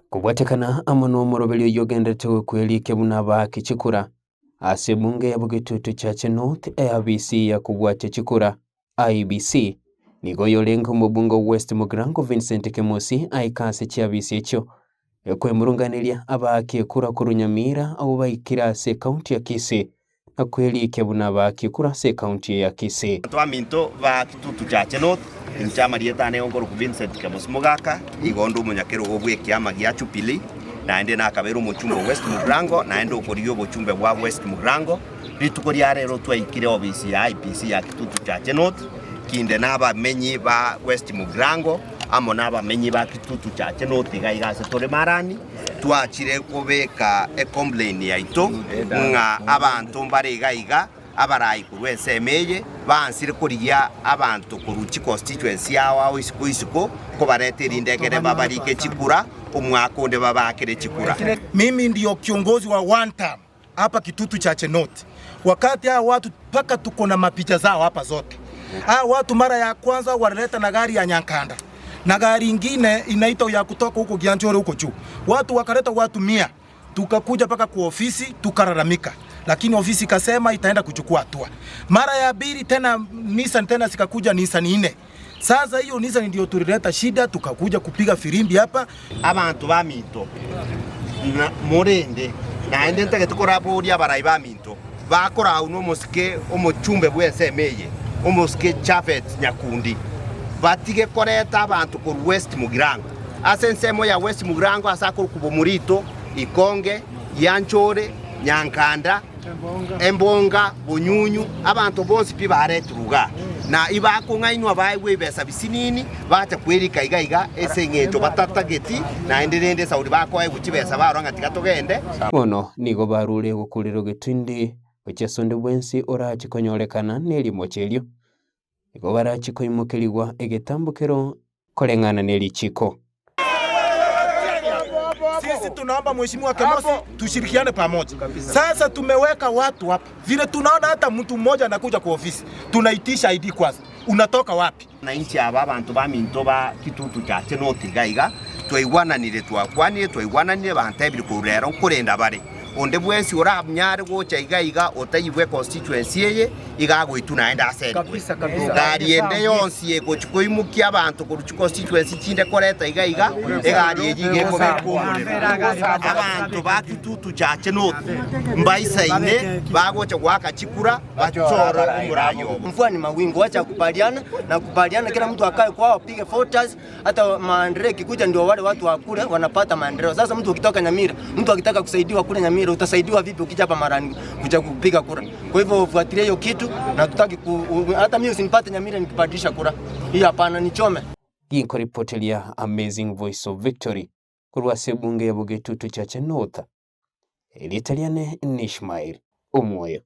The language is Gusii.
Kobwatekana amo nomoroberio oyio ogenderete gokwerikia buna abaaki chikura ase ebunge ya Bogetutu Chache North eabisi ya kobwatia chikura, IEBC, nigo oyorenge omobunge o West Mugirango Vincent Kemosi aika ase chiabisi echio kwemurunganeria abaaki ekura korwa Nyamira abwo baikire ase ekaunti ya Kisii na kwerikia buna abaaki ekura ase ekaunti eye ya Kisii. Abanto baminto ba Kitutu Chache North, inche amarieta ane nkorokwa Vincent Kemosi Mogaka, igo onde omonyakerogo bw'ekiama gia Jubilee, naende nakabeire omochumbe o West Mugirango, naende okorigia obochumbe bwa West Mugirango. Rituko ria rero twaikire ofisi ya IEBC ya Kitutu Chache North, kinde nabamenyi ba West Mugirango amo nabamenyi ba Kitutu Chache North iga iga ase tore marani. Twachire kobeka ecomplain yaito ng'a abanto mbare iga iga abarai korwa ensemo eye baansire korigia abanto korwa chiconstituency ao ao isiko isiko kobareta erinde ekere babarike chikura omwaka onde babaakere chikura. Mimi ndio kiongozi wa one term hapa Kitutu Chache North. Wakati hawa watu mpaka tuko na mapicha zao hapa zote. Hawa watu mara ya kwanza walileta na gari ya Nyankanda na gari ingine inaitwa ya kutoka huko Gianchore huko juu. Watu wakaleta watu mia, tukakuja mpaka kwa ofisi tukalalamika, lakini ofisi ikasema itaenda kuchukua hatua. Mara ya pili tena Nissan tena zikakuja Nissan nne. Sasa hiyo Nissan ndio tulileta shida, tukakuja kupiga firimbi hapa. Abanto baminto, na morende, naende ntagete koraboria abarai baminto bakorau nomosike omochumbe bw'ensemo eye, omosike Japhet Nyakundi, batige koreta abanto korwa West Mugirango. Ase ensemo ya West Mugirango ase akorokwa Bomorito, Ikonge, Gianchore, Nyankanda, embonga, bonyunyu, abanto bonsi pi baretirwe igaa, na ibakong'ainwa baegwe ebesa bisinini, bacha kwerika iga iga ase engencho batatageti, naende rende esauri bakoegwa chibesa barora ng'a tiga togende. Bono nigo barure gokurera ogetindi gochia ase onde bwensi orache konyorekana nerimocho erio, nigo barache koimokerigwa egetambokero koreng'ana ne richiiko. Sisi tunaomba Mheshimiwa Kemosi tushirikiane pamoja. Sasa tumeweka watu hapa, vile tunaona hata mtu mmoja anakuja kwa ofisi, tunaitisha ID kwanza, unatoka wapi? Nainche aba abanto baminto ba Kitutu Chache North iga iga, twaigwananire, twakwanire, twaigwananire, bantebire korwa rero nkorenda bare. Onde bwensi oranyare gocha iga iga otaibwe constituency eye, iga agoitwa naende aserigwe. Egari ende yonsi egochia koimokia abanto korwa chiconstituency chinde koreta iga iga, egari eyio iga ekobekwa omorero. Abanto ba Kitutu Chache North mbaisaine bagocha goaka chikura bachore omorai obo. Mvua ni mawingu, wacha kubaliana na kubaliana, kila mtu akae kwao apige voters. Hata maendeleo ikikuja ndio wale watu wa kule wanapata maendeleo. Sasa mtu ukitoka Nyamira, mtu akitaka kusaidiwa kule Nyamira utasaidiwa vipi ukija hapa Marani kuja kupiga kura? Kwa hivyo ufuatilie hiyo kitu na tutaki ku, hata mimi usinipate Nyamira nikibadilisha kura. Hiyo hapana, nichome. Ginkoripoteria Amazing Voice of Victory korwa ase ebunge ya Bogetutu Chache North, erieta riane n'Ishmael Omwoyo.